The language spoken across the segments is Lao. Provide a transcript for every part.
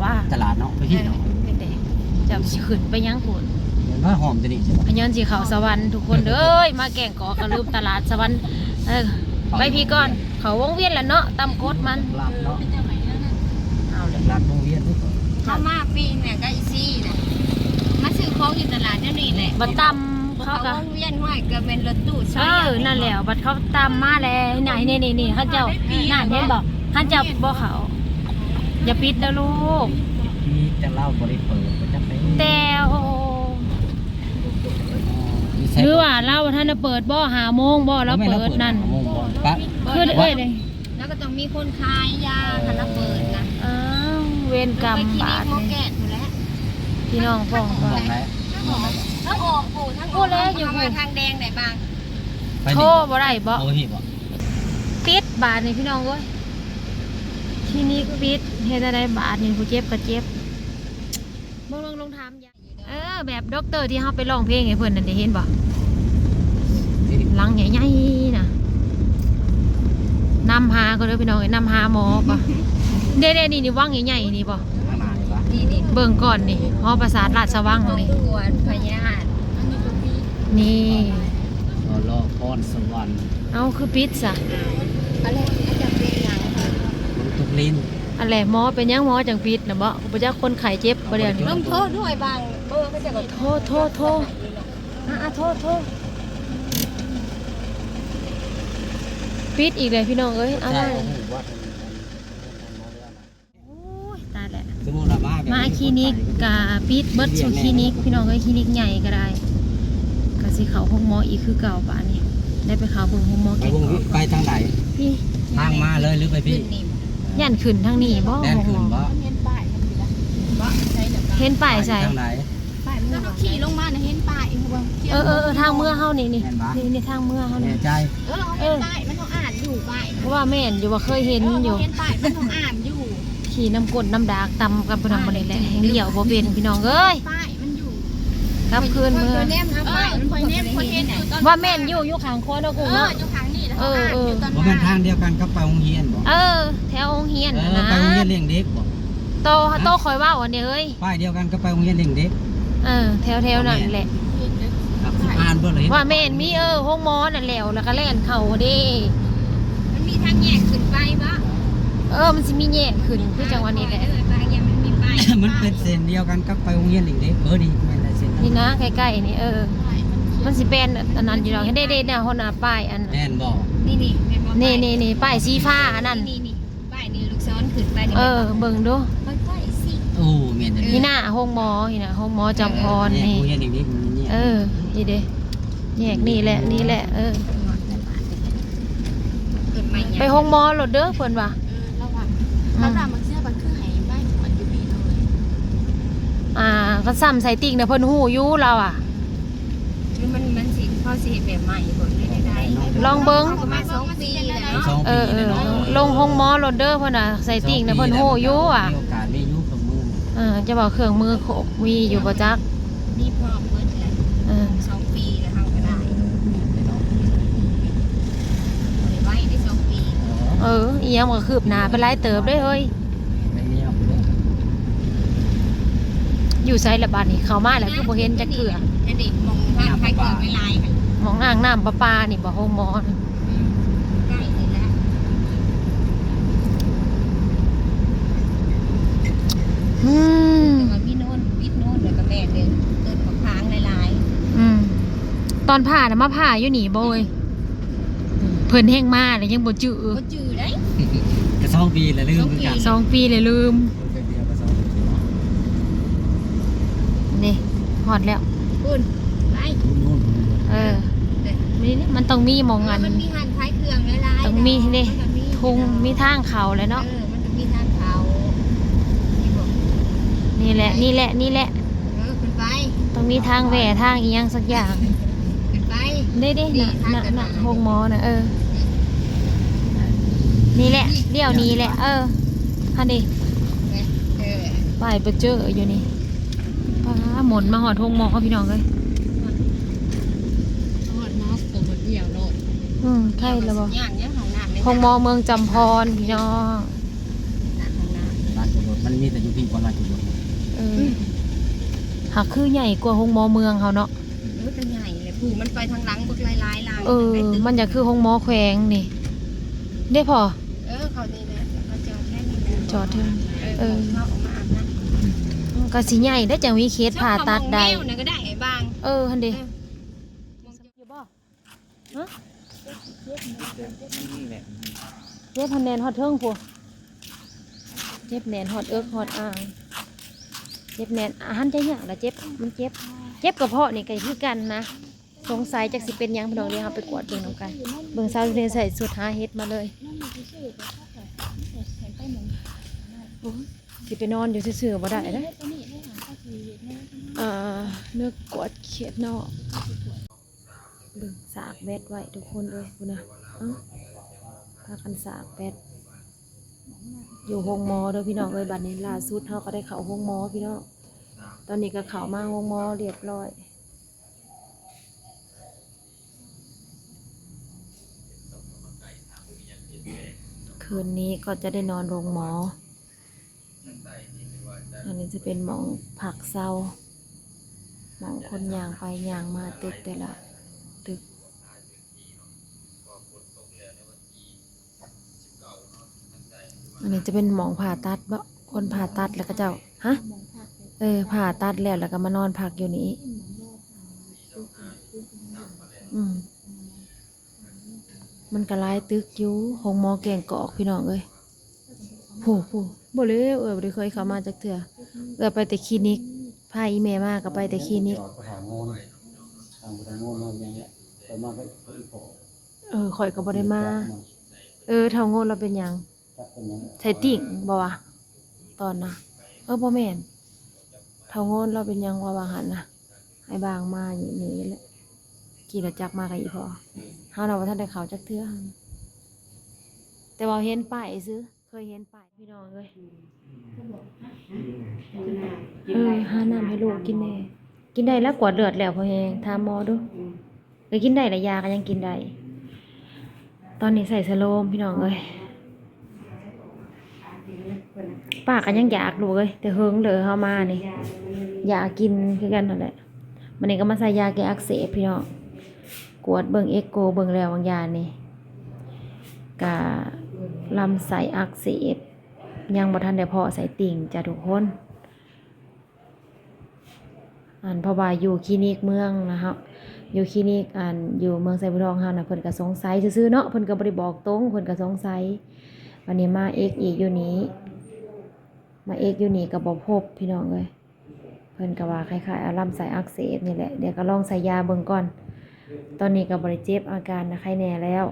ວ່າ ຕະຫຼາດເນາະ ໄປພີ້ເນາະ ເອີ ເປັນແດ ເຈົ້າຊິຂຶ້ນໄປຫຍັງພຸ້ນ ເຫັນວ່າຫອມຕົວນີ້ໃຊ່ບໍ່ ຍາມຊິເຂົ້າສະຫວັນ ທຸກຄົນເອີຍ ມາແກ້ງກອກກະລືມຕະຫຼາດສະຫວັນ ເອີ ໄປພີ້ກ່ອນ ເຂົ້າວົງວຽນລະເນາະ ຕາມກົດມັນ ເອົາລະ ເຮົາມາປີນີ້ກະອີ່ຊີ້ນະ ມາຊື້ຂອງຢູ່ຕະຫຼາດແນວນີ້ແຫຼະ ບັດຕຳ ເຂົາກະ ວຽນຫ້ວຍກະແມ່ນລົດຕູ້ ເອີ ນັ້ນແຫຼະ ບັດເຂົາຕຳມາແລ້ວ ນີ້ໆໆ ເຂົາເຈົ້າ ນັ້ນເຫັນບໍ່ ເຂົາເຈົ້າບໍ່ເຂົ້າ ຢ່າປິດເດີລູກ ມີແຕ່ລາວບໍ່ໄດ້ເປີດ ບໍ່ຈັກໄດ້ ແຕ່ ໂອ້ ຫຼືວ່າລາວບໍ່ທັນໄດ້ເປີດບໍ່ ຫ້າໂມງບໍ່ ລາວເປີດນັ້ນ ຄືເອີຍ ແລ້ວກະຕ້ອງມີຄົນຂາຍຢາ ຄັນລາວເປີດນະ ອ້າວ ເວນກຳບາດນີ້ ພີ່ນ້ອງ ທາງອອກ ທາງອອກ ທາງແດງໄດ້ບາງ ໂທບໍ່ໄດ້ບໍ່ ໂອ້ ນີ້ບໍ່ ປິດບາດນີ້ພີ່ນ້ອງເອີຍ ຄລີນິກປິດ ເຮັດແນວໃດບາດນີ້ ຜູ້ເຈັບກະເຈັບ ເບິ່ງ ເບິ່ງ ລອງຖາມຢາ ເອີ ແບບດັອກເຕີທີ່ເຮົາໄປຮ້ອງເພງໃຫ້ເພິ່ນນັ້ນເດ້ ເຫັນບໍ່ ຫຼັງໃຫຍ່ໆນະ ນຳຫາກ່ອນເດີພີ່ນ້ອງເອີຍ ນຳຫາໝໍບໍ່ ເດ້ໆ ນີ້ໆ ວັງໃຫຍ່ໆນີ້ບໍ່ ນີ້ໆ ເບິ່ງກ່ອນນີ້ ຫໍປາສາດລາດຊະວັງນີ້ ພະຍາດ ນີ້ ລະຄອນສະຫວັນ ເອົ້າ ຄືປິດຊະ ອັນແລະ ອາຈານເປັນຫຍັງ ຕົກລິນ ອັນແລະ ໝໍເປັນຫຍັງ ໝໍຈັ່ງປິດນະບໍ່ ບໍ່ຈັກຄົນໄຂ້ເຈັບບໍ່ດຽວນີ້ ລົງໂທດ້ວຍບາງເບີ ເຂົາເຈົ້າກະໂທ ໂທ ໂທ ອາ ໂທ ໂທ ປິດອີກແລ້ວພີ່ນ້ອງເອີຍ ເອົາ ໂອ້ຍ ຕາຍແລ້ວ ມາຄລີນິກກະປິດເບິດສູ່ຄລີນິກ ພີ່ນ້ອງເອີຍ ຄລີນິກໃຫຍ່ກະໄດ້ ກະຊິເຂົ້າໂຮງໝໍອີກຄືເກົ່າບາດນີ້ ໄດ້ໄປເຂົ້າເບິ່ງໂຮງໝໍ ໄປທາງໃດ ທາງມາເລີຍ ຫຼືໄປພີ້ ຢ້ານຂຶ້ນທາງນີ້ບໍ່ ແລ່ນຂຶ້ນບໍ່ ເຫັນປ້າຍໃສ ທາງໃດ ປ້າຍມັນ ເຮົາຂີ່ລົງມານະເຫັນປ້າຍ ເອີ ເອີ ທາງເມືອເຮົານີ້ ນີ້ ນີ້ທາງເມືອເຮົານີ້ ແນ່ໃຈ ເອີ ເຮົາເຫັນປ້າຍມັນ ເຮົາອ່ານຢູ່ປ້າຍ ເພາະວ່າແມ່ນຢູ່ ວ່າເຄີຍເຫັນຢູ່ ເອີ ເຮົາເຫັນປ້າຍມັນ ເຮົາອ່ານຢູ່ ຂີ່ນຳກົ້ນນຳດາກຕຳກັນພຸ້ນນະ ບາດນີ້ແຫຼະ ແຮ່ງລ້ຽວບໍ່ເປັນ ພີ່ນ້ອງເອີຍ ປ້າຍມັນຢູ່ ກັບຄືນເມືອ ຂ້ອຍແນມ ຂ້ອຍເຫັນຢູ່ຕອນ ວ່າແມ່ນຢູ່ ຢູ່ຂ້າງຂວາເນາະ ກຸ້ງເນາະ ເອີ ຢູ່ຂ້າງນີ້ແຫຼະ ເອີ ເອີ ບໍ່ແມ່ນທາງດຽວກັນກັບໄປໂຮງຮຽນບໍ່ ເອີ ແຖວໂຮງຮຽນຫັ້ນນະ ໄປໂຮງຮຽນລ້ຽງເດັກບໍ່ ໂຕ ໂຕຂ້ອຍເວົ້າອັນນີ້ເອີຍ ປ້າຍດຽວກັນກັບໄປໂຮງຮຽນລ້ຽງເດັກ ເອີ ແຖວໆນັ້ນແຫຼະ ວ່າແມ່ນມີ ເອີ ໂຮງໝໍນັ້ນແຫຼະ ແລ້ວກະແລ່ນເຂົ້າເດ້ ມັນມີທາງແຍກຂຶ້ນໄປບໍ່ ເອີ ມັນຊິມີແຍກຂຶ້ນ ຄືຈັງຫວະນີ້ແຫຼະ ເອີ ບາງຢ່າງມັນມີໄປ ມັນເປັນເສັ້ນດຽວກັນກັບໄປໂຮງຮຽນອີກເດ້ ເອີ ນີ້ແມ່ນແຫຼະເສັ້ນນັ້ນ ນີ້ນະ ໃກ້ໆນີ້ ເອີ ມັນຊິແປນອັນນັ້ນຢູ່ດອກ ເດ້ໆໆ ຫັ້ນນະ ປ້າຍອັນ ແມ່ນບໍ່ ນີ້ໆ ແມ່ນບໍ່ ນີ້ໆໆ ປ້າຍສີຟ້າອັນນັ້ນ ນີ້ໆ ປ້າຍນີ້ລູກສອນຂຶ້ນໄປນີ້ ເອີ ເບິ່ງດູ ຄ່ອຍໆຊິ ໂອ້ ແມ່ນ ນີ້ນະ ໂຮງໝໍ ນີ້ນະ ໂຮງໝໍຈຳພອນນີ້ ເອີ ນີ້ເດ້ ແຍກນີ້ແຫຼະ ນີ້ແຫຼະ ເອີ ໄປໂຮງໝໍໂລດເດີ ເພິ່ນວ່າ ລະຫວ່າງ ອືມ ລະຫວ່າງມັນເສຍ ມັນຄືໃຫ້ໄປກວດຢູ່ພີ້ເລີຍ ອ່າ ຄັນຊ້ຳໄສ້ຕິ່ງນະ ເພິ່ນຮູ້ຢູ່ລາວອະ ຫຼືມັນ ມັນຊິ ເຂົາຊິເຮັດແບບໃໝ່ບໍ່ ຫຼືໃດໆ ລອງເບິ່ງ ປະມານສອງປີແລ້ວເນາະ ເອີ ລົງໂຮງໝໍໂລດເດີ ເພິ່ນວ່າໄສ້ຕິ່ງນະ ເພິ່ນຮູ້ຢູ່ວ່າ ມີໂອກາດມີຢູ່ເຄື່ອງມື ເອີ ຈະວ່າເຄື່ອງມືຄົບມີຢູ່ບໍ່ຈັກ ມີພ້ອມເບິດແຫຼະ ເອີ ສອງປີແລ້ວເຮົາກະໄດ້ ໄດ້ໄວເດ້ສອງປີ ເອີ ອີ່ຫຍັງມັນກະຄືບໜ້າໄປຫຼາຍເຕີບເດ້ເຮີ້ຍ ແມ່ນແລ້ວ ຢູ່ໃສລະບາດນີ້ ເຂົ້າມາແລ້ວຄືບໍ່ເຫັນຈັກເທື່ອ ອັນນີ້ໝ່ອງຮ້ານຂາຍເຄື່ອງຫຼາຍໆ ໝ່ອງອ່າງນ້ຳປະປານີ້ບໍ່ ໂຮງໝໍ ອືມ ໃກ້ນີ້ແຫຼະ ອືມ ແຕ່ວ່າມີໂນນ ປິດໂນນແລ້ວກະແມ່ນເດ້ ຕົ້ນບັກຜາງຫຼາຍໆ ອືມ ຕອນຜ່ານະ ມາຜ່າຢູ່ນີ້ບໍ່ເອີຍ? ເພິ່ນແຮ່ງມາແລ້ວຍັງບໍ່ຈື່ ບໍ່ຈື່ໄດ໋ ກະສອງປີແລ້ວລືມຄືກັນ ສອງປີແລ້ວລືມ ເດືອນກະສອງປີ ນີ້ ຮອດແລ້ວ ພຸ້ນ ໄປ ເອີ ນີ້ ມັນຕ້ອງມີໝ່ອງອັນ ມັນມີຮ້ານຂາຍເຄື່ອງຫຼາຍໆ ຕ້ອງມີເດ້ ທຸງ ມີທາງເຂົ້າແຫຼະເນາະ ເອີ ມັນຕ້ອງມີທາງເຂົ້າ ນີ້ແຫຼະ ນີ້ແຫຼະ ນີ້ແຫຼະ ເອີ ຂຶ້ນໄປ ຕ້ອງມີທາງແວ່ທາງອີ່ຫຍັງສັກຢ່າງ ຂຶ້ນໄປ ເດ້ໆ ນີ້ ນະ ທາງ ນະ ໂຮງໝໍນະ ເອີ ນີ້ແຫຼະ ນີ້ ລ້ຽວນີ້ແຫຼະ ເອີ ຫັ້ນເດ້ ເອີ ປ້າຍໄປເຈີຢູ່ນີ້ ປ້າ ໝົນມາຮອດໂຮງໝໍພີ່ນ້ອງເອີຍ ຮອດໝໍກະບໍ່ດຽວໂລດ ອືມ ໄຄລະບໍ່ ໂຮງໝໍເມືອງຈຳພອນພີ່ນ້ອງ ມັນມີແຕ່ຢູ່ພີ້ບໍ່ລະ ຫາກຄືໃຫຍ່ກວ່າໂຮງໝໍເມືອງເຮົາເນາະ. ໂອ້ຍ ກໍໃຫຍ່ແຫຼະ ຜູ້ມັນໄປທາງຫຼັງບັກຫຼາຍໆຫຼັງ. ເອີ ມັນຢາກຄືໂຮງໝໍແຂວງນີ້ເດ້ພໍ່. ເອີ ເຂົານີ້ແຫຼະ ເຂົາຈອດແຖວນີ້ແຫຼະ ຈອດເທິງ. ເອີ ເອີ ເຂົາອອກມາອາບນ້ຳ ມັນກໍຊິໃຫຍ່ໄດ໋ ຈັ່ງມີເຂດຜ່າຕັດໄດ້. ເຂົາເອົາໝອງແນວນັ້ນກໍໄດ້ບາງ. ເອີ ຫັ້ນເດ້. ເອີ ຢູ່ບໍ່? ຮະ? ເຈັບຫັ້ນແໜ້ນຮອດເທິງພຸ້ນ ເຈັບແໜ້ນຮອດເອິກຮອດອ່າງ ເຈັບແໜ້ນ ອາ ຫັ້ນຈະຫຍັງລະ ເຈັບ ມັນເຈັບ ເຈັບກະເພາະນີ້ກະຄືກັນນະ. ສົງໄສຈັກຊິເປັນຫຍັງ ພີ່ນ້ອງ ດຽວເຮົາໄປກວດເບິ່ງນຳກັນ. ເບິ່ງສາວເນຍໃສ່ຊຸດຫາເຫັດມາເລີຍ. ໂອ້ຍ ຊິໄປນອນຢູ່ຊື່ໆບໍ່ໄດ້ເດ້. ເອີ ເນື້ອກວດເຂດນອກ. ເບິ່ງສາກແບັດໄວ້ທຸກຄົນເອີຍ ພຸ້ນນະ. ເອົ້າ ພາກັນສາກແບັດຢູ່ໂຮງໝໍເດີພີ່ນ້ອງເອີຍ. ບັດນີ້ລ່າສຸດເຮົາກໍໄດ້ເຂົ້າໂຮງໝໍພີ່ນ້ອງ. ຕອນນີ້ກໍເຂົ້າມາໂຮງໝໍລຽບຮ້ອຍ. ຄືນນີ້ກໍຈະໄດ້ນອນໂຮງໝໍ. ອັນນີ້ຈະເປັນໝ່ອງພັກເຊົາ ໝ່ອງຄົນຍ່າງໄປຍ່າງມາ ຕຶກແຕ່ລະຕຶກ. ອັນນີ້ຈະເປັນໝ່ອງຜ່າຕັດເບາະ ຄົນຜ່າຕັດແລ້ວເຂົາເຈົ້າ ຮະ ເອີ ຜ່າຕັດແລ້ວ ແລ້ວກໍມານອນພັກຢູ່ນີ້. ອືມ ມັນກໍຫຼາຍຕຶກຢູ່ ໂຮງໝໍແກ້ງກອກ ພີ່ນ້ອງເອີຍ. ຜູ້ ຜູ້ ບໍ່ແລ້ວ ເອື້ອຍບໍ່ໄດ້ເຄີຍເຂົ້າມາຈັກເທື່ອ. ເອື້ອຍໄປແຕ່ຄລີນິກ ພາອີ່ແມ່ມາກໍໄປແຕ່ຄລີນິກ. ເອີ ຂ້ອຍກໍບໍ່ໄດ້ມາ. ເອີ ເຖົ້າໂງນລາວເປັນຫຍັງ? ໃສ່ຕິ່ງບໍ່ວະ ຕອນນະ? ເອີ ບໍ່ແມ່ນ ເຖົ້າໂງນລາວເປັນຫຍັງວະ ວ່າຫັ້ນນະ. ອ້າຍບາງມານີ້ແຫຼະ ຂີ່ລົດຈັກມາກັບອີ່ພໍ່. ເຮົານະບໍ່ທັນໄດ້ເຂົ້າຈັກເທື່ອ ແຕ່ວ່າເຫັນປ້າຍຊື່ ເຄີຍເຫັນປ້າຍ ພີ່ນ້ອງເອີຍ. ເອີ ຫານ້ຳໃຫ້ລູກກິນແດ່. ກິນໄດ້ແລ້ວ ກວດເລືອດແລ້ວພໍແຮງ. ຖາມໝໍດູ. ເອີ ກິນໄດ້ລະ ຢາກໍຍັງກິນໄດ້. ຕອນນີ້ໃສ່ສະໂລມ ພີ່ນ້ອງເອີຍ. ປາກກໍຍັງຢາກ ລູກເອີຍ ແຕ່ເຫິງເດີເຮົາມານີ້ ຢາກກິນຄືກັນຫັ້ນແຫຼະ. ມື້ນີ້ກໍມາໃສ່ຢາແກ້ອັກເສບ ພີ່ນ້ອງ. ກວດເບິ່ງເອັກໂກເບິ່ງແລ້ວບາງຢ່າງນີ້ ກະລຳໄສ້ອັກເສບ ຍັງບໍ່ທັນໄດ້ເພາະໄສ້ຕິ່ງຈ້າທຸກຄົນ. ອັນ ເພາະວ່າຢູ່ຄລີນິກເມືອງນະເຮົາ ຢູ່ຄລີນິກ ອັນ ຢູ່ເມືອງໄຊບູທອງເຮົານະ ເພິ່ນກໍສົງໄສຊື່ໆເນາະ ເພິ່ນກໍບໍ່ໄດ້ບອກຕົງ ເພິ່ນກໍສົງໄສ. ບັດນີ້ມາເອັກອີກຢູ່ນີ້ ມາເອັກຢູ່ນີ້ກໍບໍ່ພົບ ພີ່ນ້ອງເອີຍ. ເພິ່ນກໍວ່າຄ້າຍໆເອົາລຳໄສ້ອັກເສບນີ້ແຫຼະ. ດຽວກໍລອງໃສ່ຢາເບິ່ງກ່ອນ. ຕອນນີ້ກໍບໍ່ໄດ້ເຈັບ ອາການນະໄຄແນ່ແລ້ວ.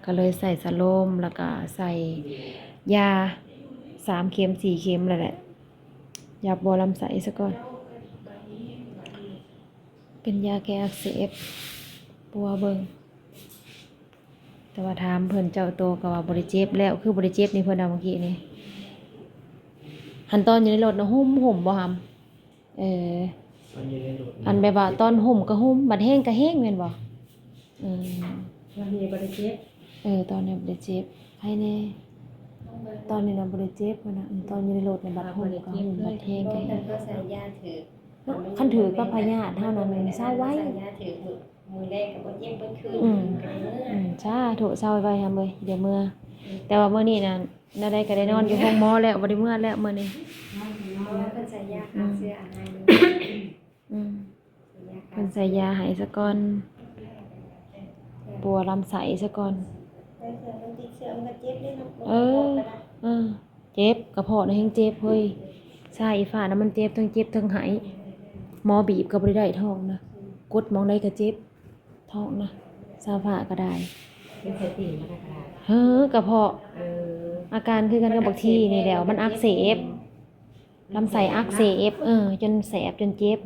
ກໍເລີຍໃສ່ສະໂລມ ແລ້ວກໍໃສ່ຢາສາມເຂັມສີ່ເຂັມແລ້ວແຫຼະ ຢາປົວລຳໄສ້ຊະກ່ອນ. ເປັນຢາແກ້ອັກເສບ ປົວເບິ່ງ. ແຕ່ວ່າຖາມເພິ່ນເຈົ້າໂຕກໍວ່າບໍ່ໄດ້ເຈັບແລ້ວ ຄືບໍ່ໄດ້ເຈັບນີ້ ເພິ່ນວ່າເມື່ອກີ້ນີ້. ຫັ້ນຕອນຢູ່ໃນລົດນະ ຫຸ້ມໆບໍ່ຫຳ? ເອີ ຕອນຢູ່ໃນລົດ ອັນແບບວ່າຕອນຫຸ້ມກໍຫຸ້ມ ບັດແຮງກໍແຮງແມ່ນບໍ່? ເອີ ຕອນນີ້ບໍ່ໄດ້ເຈັບ. ເອີ ຕອນນີ້ບໍ່ໄດ້ເຈັບ ໃຄແນ່. ຕອນນີ້ນະບໍ່ໄດ້ເຈັບນະ ຕອນຢູ່ໃນລົດນະ ບັດຫຸ້ມກໍຫຸ້ມ ບັດແຮງກໍແຮງ. ເນາະ ຄັນຖືກກັບພະຍາດເຮົານະມັນເຊົາໄວ. ມື້ແລກກໍບໍ່ເຈັບເບິດຄືນ ອືມ ກໍໄດ້ເມືອ. ອືມ ສາທຸ ເຊົາໄວໆຫຳເອີຍ ຊິໄດ້ເມືອ. ແຕ່ວ່າມື້ນີ້ນະ ແນວໃດກໍໄດ້ນອນຢູ່ໂຮງໝໍແລ້ວ ບໍ່ໄດ້ເມືອແລ້ວມື້ນີ້. ເພິ່ນໃສ່ຢາຂ້າເຊື້ອອາຫານຢູ່. ອືມ ເພິ່ນໃສ່ຢາໃຫ້ຊະກ່ອນ ປົວລຳໄສ້ຊະກ່ອນ. ເອີ ເອີ ເຈັບ ກະເພາະນະແຮງເຈັບເຮີ້ຍ. ຊາອີ່ຟ້ານະມັນເຈັບ ທັງເຈັບທັງໄຫ້. ໝໍບີບກໍບໍ່ໄດ້ໄດ້ທ້ອງນະ ກົດໝ່ອງໃດກໍເຈັບ. ທ້ອງນະ ຊາວພາກໍໄດ້ ເປັນໄສ້ຕິ່ງມາໄດ້ກໍໄດ້. ເຮີ ກະເພາະ ເອີ ອາການຄືກັນກັບບັກທີນີ້ແຫຼ້ວ ມັນອັກເສບ ລຳໄສ້ອັກເສບ ເອີ ຈົນແສບຈົນເຈັບ.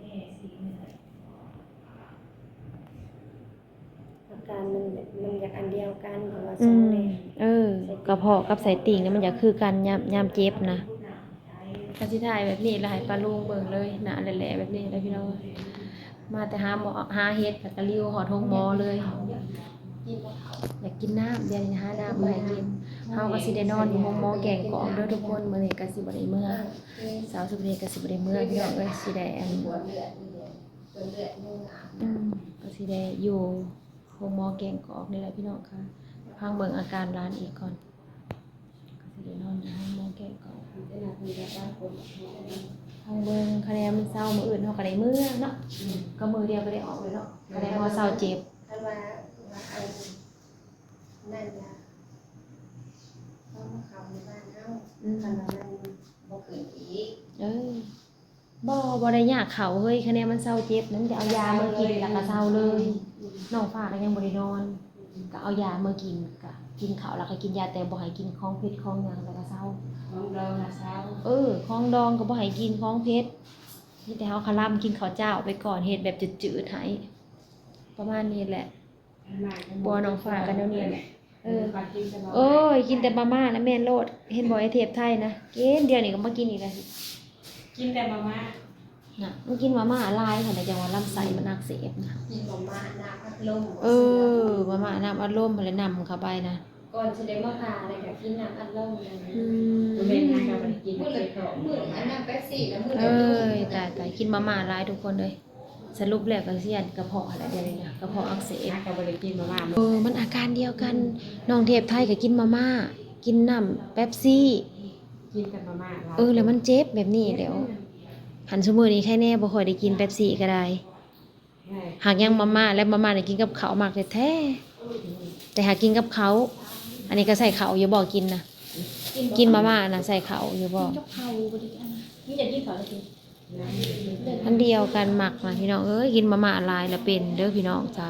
ອາການມັນ ມັນຢາກອັນດຽວກັນ ເພາະວ່າ ອືມ ສອງແມ່ ເອີ ກະເພາະກັບໄສ້ຕິ່ງນະ ມັນຢາກຄືກັນ ຍາມ ຍາມເຈັບນະ. ກໍຊິຖ່າຍແບບນີ້ລະໃຫ້ປ້າລຸງເບິ່ງເລີຍ ໜ້າແຫຼະໆແບບນີ້ລະພີ່ນ້ອງ. ມາແຕ່ຫາໝໍ ຫາເຫັດ ແລ້ວກໍລິວຮອດໂຮງໝໍເລີຍ. ຢາກກິນນ້ຳ ດຽວນີ້ຫານ້ຳມາໃຫ້ກິນ. ເຮົາກໍຊິໄດ້ນອນຢູ່ໂຮງໝໍແກ້ງກອກເດີທຸກຄົນ. ມື້ນີ້ກໍຊິບໍ່ໄດ້ເມືອ ສາວສຸພະນີກໍຊິບໍ່ໄດ້ເມືອ ພີ່ນ້ອງເອີຍ. ຊິໄດ້ອັນ ອືມ ກໍຊິໄດ້ຢູ່ໂຮງໝໍແກ້ງກອກນີ້ແຫຼະ ພີ່ນ້ອງຄ່ະ. ຟັງເບິ່ງອາການຫຼານອີກກ່ອນ. ກໍຊິໄດ້ນອນຢູ່ໂຮງໝໍແກ້ງກອກ ຟັງເບິ່ງ. ຄະແນນມັນເຊົາ ມື້ອື່ນເຮົາກໍໄດ້ເມືອເນາະ ກໍມື້ດຽວກໍໄດ້ອອກເລີຍເນາະ. ຄະແນນເຮົາເຊົາເຈັບ ຄັນວ່າ ວ່າອັນນັ້ນລະ ເຮົາມາເຂົ້າໃນບ້ານເຮົາ ອືມ ຄັນວ່າມັນບໍ່ຂຶ້ນອີກ ເອີ ບໍ່ ບໍ່ໄດ້ຍາກເຂົ້າເຮີ້ຍ. ຄະແນນມັນເຊົາເຈັບນັ້ນ ຈະເອົາຢາມາກິນແລ້ວກໍເຊົາເລີຍ. ອືມ ນ້ອງຟ້າກໍຍັງບໍ່ໄດ້ນອນ ອືມ ກໍເອົາຢາມາກິນ ກໍກິນເຂົ້າແລ້ວກໍກິນຢາ ແຕ່ບໍ່ໃຫ້ກິນຂອງເຜັດຂອງຫຍັງ ແລ້ວກໍເຊົາ. ຂອງດອງນະເຊົາ ເອີ ຂອງດອງກໍບໍ່ໃຫ້ກິນ ຂອງເຜັດ. ມີແຕ່ເຮົາຄະລຳກິນເຂົ້າເຈົ້າໄປກ່ອນ ເຮັດແບບຈືດໆໃຫ້ ປະມານນີ້ແຫຼະ. ປົວນ້ອງຟ້າກັນແນວນີ້ແຫຼະ. ເອີ ໂອ້ຍ ກິນແຕ່ມາມ່ານະ ແມ່ນໂລດ. ເຫັນບໍ່ ໄອ້ເທບໄທນະ ກິນ ດຽວນີ້ກໍມາກິນອີກແລ້ວ. ກິນແຕ່ມາມ່ານະ ມັນກິນມາມ່າຫຼາຍຫັ້ນແຫຼະ ຈັ່ງວ່າລຳໄສ້ມັນອັກເສບນະ. ກິນມາມ່ານ້ຳອັດລົມ. ເອີ ມາມ່ານ້ຳອັດລົມຫັ້ນແຫຼະ ນຳເຂົ້າໄປນະ. ກ່ອນຊິໄດ້ມາຜ່າແລ້ວກໍກິນນ້ຳອັດລົມນັ້ນ. ອືມ ມື້ນັ້ນກໍບໍ່ໄດ້ກິນ ມື້ ມື້ອັນນັ້ນເປັບຊີນະ ມື້ ເອີຍ ຕາຍໆ ກິນມາມ່າຫຼາຍທຸກຄົນເອີຍ. ສະຫຼຸບແລ້ວກໍຊິອັນກະເພາະຫັ້ນແຫຼະ ດຽວນີ້ນະ ກະເພາະອັກເສບ. ກໍບໍ່ໄດ້ກິນມາມ່າ. ເອີ ມັນອາການດຽວກັນ. ອືມ ນ້ອງເທບໄທກໍກິນມາມ່າ ກິນນ້ຳເປັບຊີ ກິນແຕ່ມາມ່າຫຼາຍ. ເອີ ແລ້ວມັນເຈັບແບບນີ້ແລ້ວ. ອືມ ຫັ້ນ ຊຸມື້ນີ້ໄຄແນ່ ບໍ່ຄ່ອຍໄດ້ກິນເປັບຊີກໍໄດ້. ຫາກຍັງມາມ່າ ແລະມາມ່ານີ້ກິນກັບເຂົ້າມັກແທ້ໆ. ແຕ່ຫາກກິນກັບເຂົ້າ ອັນນີ້ກໍໃສ່ເຂົ້າຢູ່ບໍ່ ກິນນະ ກິນມາມ່ານະ ໃສ່ເຂົ້າຢູ່ບໍ່? ກິນກັບເຂົ້າບໍ່ໄດ້ອັນ ມີແຕ່ກິນເຂົ້າແລ້ວກິນ ອັນດຽວກັນມັກນະ ພີ່ນ້ອງເອີຍ. ກິນມາມ່າຫຼາຍລະເປັນເດີ ພີ່ນ້ອງຈ້າ.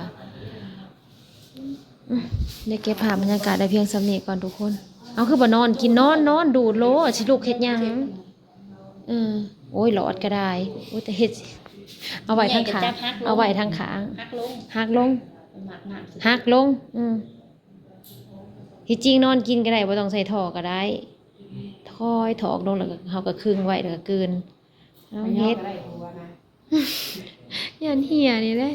ອືມ ໄດ້ເກັບພາບບັນຍາກາດໄດ້ພຽງສ່ຳນີ້ກ່ອນທຸກຄົນ. ເອົາ ຄືບໍ່ນອນ ກິນ ນອນ ນອນ ດູດໂລດ ຊິລຸກເຮັດຫຍັງ? ເອີ ໂອ້ຍ ຫຼອດກໍໄດ້. ໂອ້ຍ ແຕ່ເຮັດ ເອົາໄວ້ທາງຂ້າງ ເອົາໄວ້ທາງຂ້າງ ຫັກລົງ ຫັກລົງ ຫັກລົງ. ອືມ ທີ່ຈິງນອນກິນກໍໄດ້ ບໍ່ຕ້ອງໃສ່ທໍ່ກໍໄດ້. ຄ່ອຍຖອກລົງ ແລ້ວກໍເຮົາກໍຄຶງໄວ້ ແລ້ວກໍກືນ. ເອົາ ເຮັດ ຢ້ານເຫ່ຍນີ້ແຫຼະ.